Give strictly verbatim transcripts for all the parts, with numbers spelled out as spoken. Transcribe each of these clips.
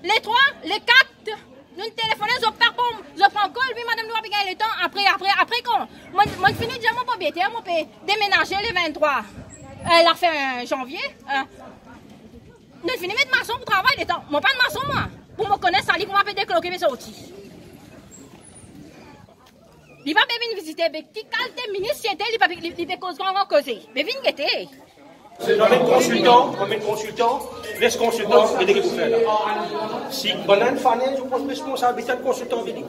Le trwa, le kat, nou telefone, zot pa pran, zot pa pran kol, wi madam, nou pa pe gagn letan, apre, apre, apre kan? Mo, mo fini dir mo propriyeter, mo pe demenaze le venntrwa, euh, lafin, euh, zanvie, euh. Nou fini met mason pou travay, letan mo pa mason mwa, pou mo kone sali kouma pe dekloke pe sorti. Li pa pe vinn vizite, be ki kalite minis li ete, li pa pe, li, li pe koz gran gran koze. Be vinn gete. Se nou met konsiltan, nou met konsiltan, les konsiltan gete ki pou fer la. Si bann-la fane, zot pran responsabilite, konsiltan vini.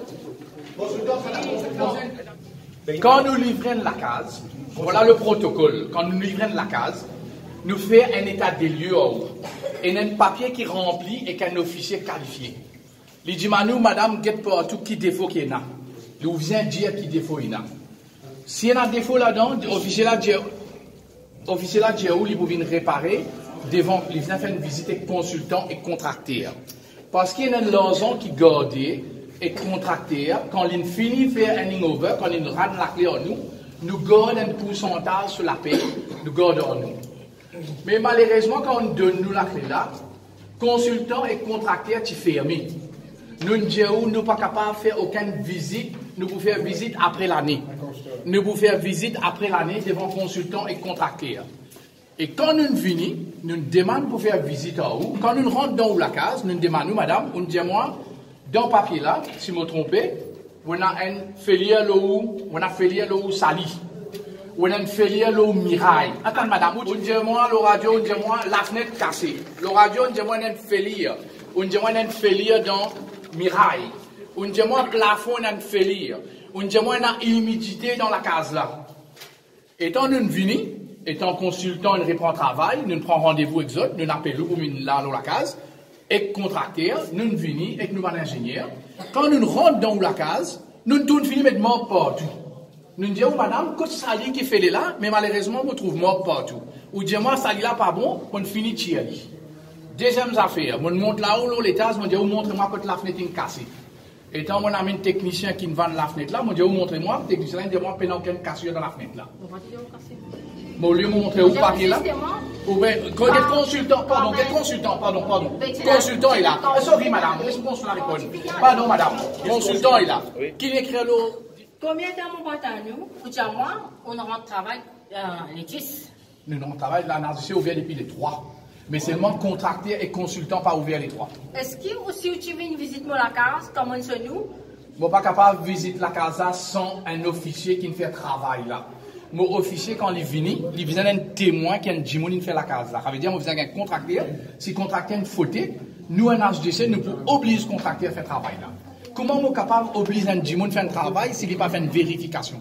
Kan nou livre enn lakaz, vwala le protokol. Kan nou livre enn lakaz, nou fer enn eta de lie ar ou. Ena enn papie ki ranpli ek enn ofisie kalifie. Li dimann ou, madam, get partou ki defo ki ena. Li oubien dir ki defo ena. Si ena defo ladan, ofisie la dir, ofisie la dir ou li pou vinn repare devan, li vinn fer enn vizit ek konsiltan ek kontrakter. Parski ena enn larzan ki garde ek kontrakter, kan linn fini fer handing over, kan linn rann lakle ar nou, nou gard enn poursantaz so lapey, nou gard ar nou. Me malerezman, kan nou donn nou lakle la, konsiltan ek kontrakter ti ferme. Nou'nn dir ou nou pa kapav fer okenn vizit, nou pou fer vizit apre lane. Nou pou fer vizit apre lane devan konsiltan ek kontrakter. E kan nou'nn vini, nou'nn demann pou fer vizit ar ou. Kan nou'nn rant dan ou lakaz, nou'nn demann ou, madam, ou'nn dir mwa, dan papie la, si mo tronpe, ou ena enn felir lor ou, ou ena felir lor ou sali. Ou ena enn felir lor ou miray. Atann, madam, ou'nn dir mwa lor radio, ou'nn dir mwa lafnet kase. Lor radio, ou'nn dir mwa ena enn felir. Ou'nn dir mwa ena enn felir dan miray. Ou'nn dir mwa plafon ena enn felir. Ou'nn dir mwa ena imidite dan lakaz la. Letan nou'nn vini, letan konsiltan inn repran travay, nou'nn pran randevou ek zot, nou'nn apel ou pou vinn la lor lakaz, ek kontrakter, nou'nn vini ek nou bann inzinier. Kan nou'nn rant dan ou lakaz, nou'nn tourn fini met mark partou. Nou'nn dir ou, madam, kot sali ki fele la, me malerezman, mo trouv mark partou. Ou dir mwa, sali la pa bon, mo'nn fini tir li. Deziem zafer, mo'nn mont lao lor letaz, mo'nn dir ou, montre mwa kot lafnet inn kase. Letan mo'nn amenn teknisien ki'nn vann lafnet la, mo dir ou, montre mwa, teknisien la inn dir mwa pena okenn kasir dan lafnet la. Mo olie mo montre ou papie la. Oubien, get konsiltan, pardon, get konsiltan, pardon, pardon. Konsiltan ena. Eh, sorry, madam, les konsiltan reponn. Pardon, madam. Konsiltan ena. Ki'nn ekrir lor... Konbien tan mo pou atann ou, ou dir mwa, ou'nn rant travay, euh, le dis? Nou, nou travay la, nou ti ouver depi le trwa. Me selman kontrakter ek konsiltan pa ouver le trwa. Eski ou si ou ti vinn vizit mo lakaz, kan mo'nn sonn ou? Mo pa kapav vizit lakaz la san enn ofisie ki'nn fer travay la. Mo ofisie, kan li vini, li bizin enn temwin ki enn dimoun inn fer lakaz la. Savedir mo bizin enn kontrakter, si kontrakter inn fote, nou enn H D C, nou pou obliz kontrakter fer travay la. Kouma mo kapav obliz enn dimoun fer enn travay si li pa fer enn verifikasion?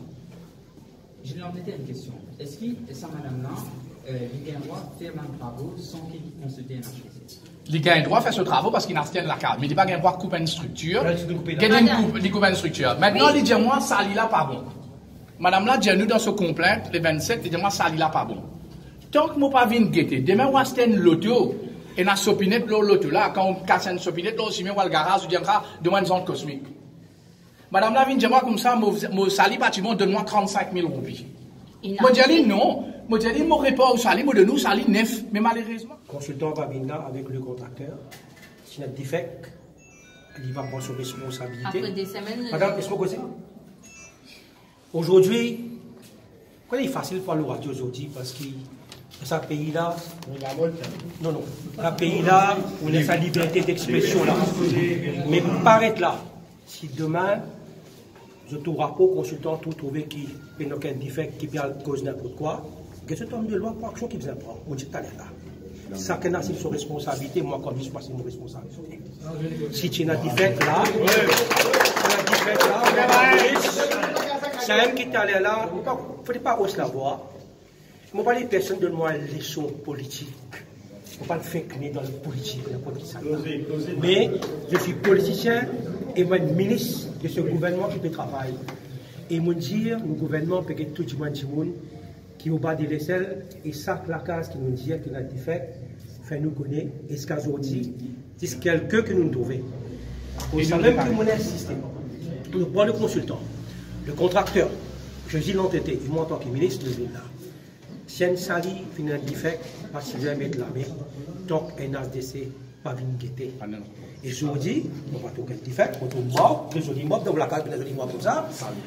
Jean-Léon, enn kestion. Eski sa madam la, euh, li gagn drwa fer bann travo san ki li konsilte enn H D C? Li gagn drwa fer so travo parski li aste enn lakaz, me li pa gagn drwa koup enn striktir. Get, li koup, li koup enn striktir. Atann. Mintnan, li dir mwa, sali la pa bon. Madam la dir nou dan so konplint, le vennset, li dir mwa, sali la pa bon. Tank mo pa vinn gete, demin ou aste enn loto, ena sopinet lor loto la, kan ou kas enn sopinet lor sime, ou al garaz, ou dir, ah, donn mwa enn zant kosmik. Madam la vinn dir mwa koumsa, mo, mo sali pa ti bon, donn mwa trant-sink mil roupi. Mo dir li non. Mo dir li, mo repar ou sali, mo donn ou sali nef. Me malerezman, konsiltan va vinn la avek le kontrakter. Si ena defek, li va pran so responsabilite. Apre de semenn, madam, les mo koze. Azordi, Kouma li fasil pou al lor radio azordi, parski dan sa pei la, non, non, sa pei la, ou ena sa liberte dexpresion la. Me paret la, si demin, zot trouv rapor konsiltan, trouv, trouve ki pena okenn defek, ki pe al koz ninport kwa, get zot om de lwa pou aksion ki bizin pran. Mo dir taler la. Sakenn asiz so responsabilite, mwa kouma minis, mo asiz mo responsabilite. Si ti ena defek la, si ti ena defek la, samem ki taler la, fode pa os lavwa. Mo pa le personn donn mwa leson politik. Mo pa fek ne dan politik, ninport ki sa. Me, je suis politicien e mo enn minis de se gouvernman ki pe travay. E mo dir, nou gouvernman pe get tou dimoun, dimoun ki anba de lesel, e sak lakaz ki nou dir ki ena defek, fer nou kone, ziska zordi, zis kelke ki nou trouve. Pou samem ki mo insiste, nou pran le konsiltan, le kontrakter, Josy Lantete, e mwa antan ki minis, nou vinn la. Si enn sali finn ena defek, pa sizer met lame, tank enn H D C pa vinn gete. E zordi, nou pa trouv okenn dife, nou trouv mab, tre zoli mab, dan lakaz, binn zoli mab koumsa.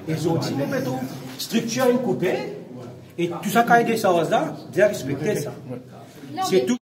E zordi, nou pe trouv striktir inn koupe, e tou sa kaye desarz la, dir respekte sa. Se tou.